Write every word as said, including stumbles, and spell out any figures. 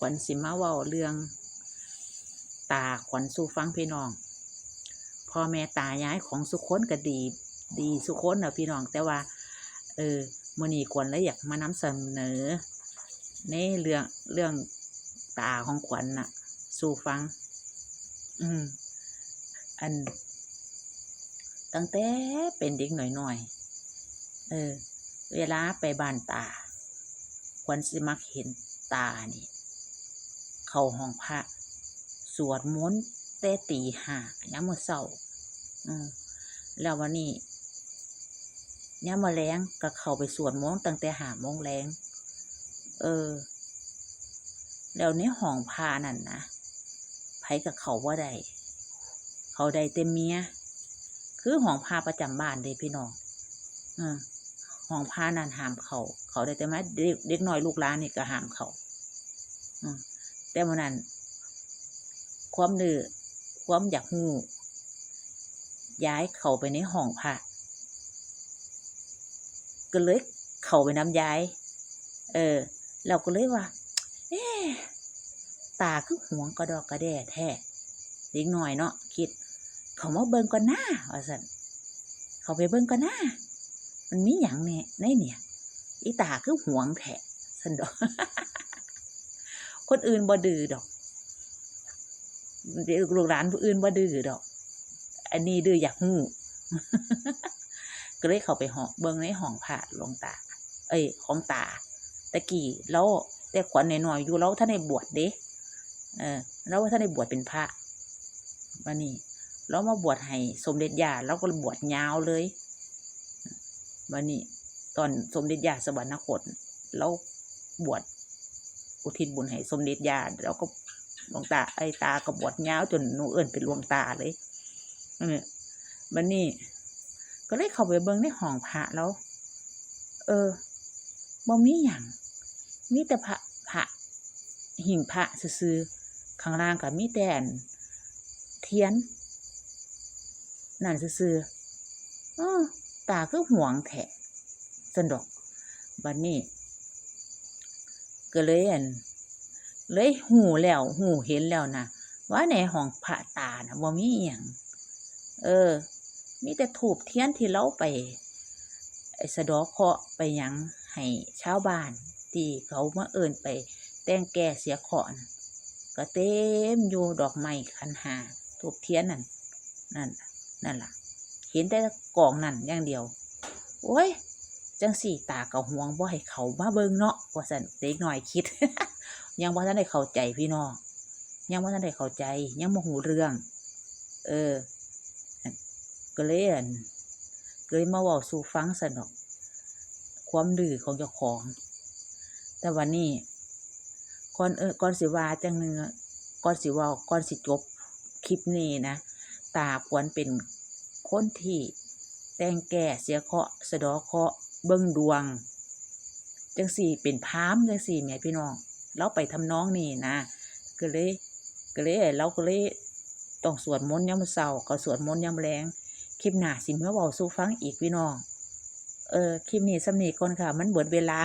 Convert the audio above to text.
วัญสิมาเว้าเรื่องตาขวัญสู่ฟังพี่น้อง พ่อแม่ตายายของซุคนก็ดี ดีซุคนนะพี่น้อง แต่ว่า เออ มื้อนี้ขวัญเลยอยากมานำเสนอ ในเรื่อง เรื่องตาของขวัญน่ะ สู่ฟัง อืม อัน ตั้งแต่เป็นเด็กน้อยๆ เออ เวลาไปบ้านตา ขวัญสิมักเห็นตานี่ เข้าห้องพระ สวดมนต์แต่ตีห้ายามมื้อเช้า อืม แล้ววันนี้ ยามมื้อแลงก็เข้าไปสวดมนต์ตั้งแต่ห้าโมงแลง เออ แล้วในห้องพระนั่นนะ ไผก็เข้าบ่ได้ เข้าได้แต่เมีย คือห้องพระประจำบ้านเด้พี่น้อง เออ ห้องพระนั่นห้ามเข้า เข้าได้แต่เมีย เด็ก เด็กน้อยลูกหลานนี่ก็ห้ามเข้า อืม แต่มื้อนั้น ความดื้อ ความอยากรู้ ยายเข้าไปในห้องพระ ก็เลยเข้าไปนำยาย เออ แล้วก็เลยว่า เอ๊ะ ตาคือหวงกะด้อกะแด้แท้ เด็กน้อยเนาะ คิด เข้ามาเบิ่งก่อนนะ ว่าซั่น เข้าไปเบิ่งก่อนนะ มันมีหยังแหน่ในเนี่ย อีตาคือหวงแท้ ซั่นดอก คนอื่นบ่ดื้อดอก เด็กลูกหลานผู้อื่นบ่ดื้อดอก อันนี้ดื้ออยากรู้ ก็เลยเข้าไปห้อง เบิ่งในห้องพระหลวงตา เอ้ย ของตา แต่กี้ลาว แต่ขวัญน้อยๆอยู่ ลาวบ่ทันได้บวชเด้ เออ ลาวบ่ทันได้บวชเป็นพระ บัดนี้ ลาวมาบวชให้สมเด็จย่า ลาวก็บวชยาวเลย บัดนี้ ตอนสมเด็จย่าสวรรคต ลาวบวชอุทิศบุญให้สมเด็จย่า ลาวก็ หลวงตา ไอ้ตาก็บวชยาวจนหนูเอิ้นเป็นหลวงตาเลย เออ บัดนี้ ก็เลยเข้าไปเบิ่งในห้องพระลาว เออ บ่มีหยัง มีแต่พระ พระ หิ้งพระซื่อๆ ข้างล่างก็มีแต่อันเทียน นั่นซื่อๆ เออ ตาคือหวงแท้ ซั่นดอก บัดนี้ ก็เลยอัน เลยฮู้แล้ว ฮู้เห็นแล้วนะ ว่าในห้องพระตาน่ะบ่มีอิหยัง เออ มีแต่ธูปเทียนที่ลาวไป ไอ้สะเดาะเคราะห์ไปหยังให้ชาวบ้าน ที่เขามาเอิ้นไปแต่งแก้เสียเคราะห์น่ะ ก็เต็มอยู่ ดอกไม้ขันห้า ธูปเทียนนั่น นั่น นั่นล่ะ เห็นแต่กองนั่นอย่างเดียว โอ้ย จั่งซี้ตาก็หวงบ่ให้เข้ามาเบิ่งเนาะ ว่าซั่น เด็กน้อยคิด ยังบ่ทันได้เข้าใจพี่น้อง ยังบ่ทันได้เข้าใจ ยังบ่ฮู้เรื่อง เออ ก็เลยอัน ก็เลยมาเว้าสู่ฟังซั้นดอก ความดื้อของเจ้าของ แต่บัดนี้ ก่อน เอ่อ ก่อนสิว่าจั่งหนึ่งอะ ก่อนสิเว้า ก่อนสิจบคลิปนี้นะ ตาขวัญเป็นคนที่แต่งแก้เสียเคราะห์ สะเดาะเคราะห์ เบิ่งดวง จั่งซี้ เป็นพราหมณ์จั่งซี้แหมพี่น้อง ลาวไปทำนองนี้นะ ก็เลย ก็เลย ลาวก็เลยต้องสวดมนต์ยามมื้อเช้า ก็สวดมนต์ยามแลง คลิปหน้าสิมาเว้าสู่ฟังอีกพี่น้อง เออ คลิปนี้ส่ำนี้ก่อนค่ะ มันเบิดเวลา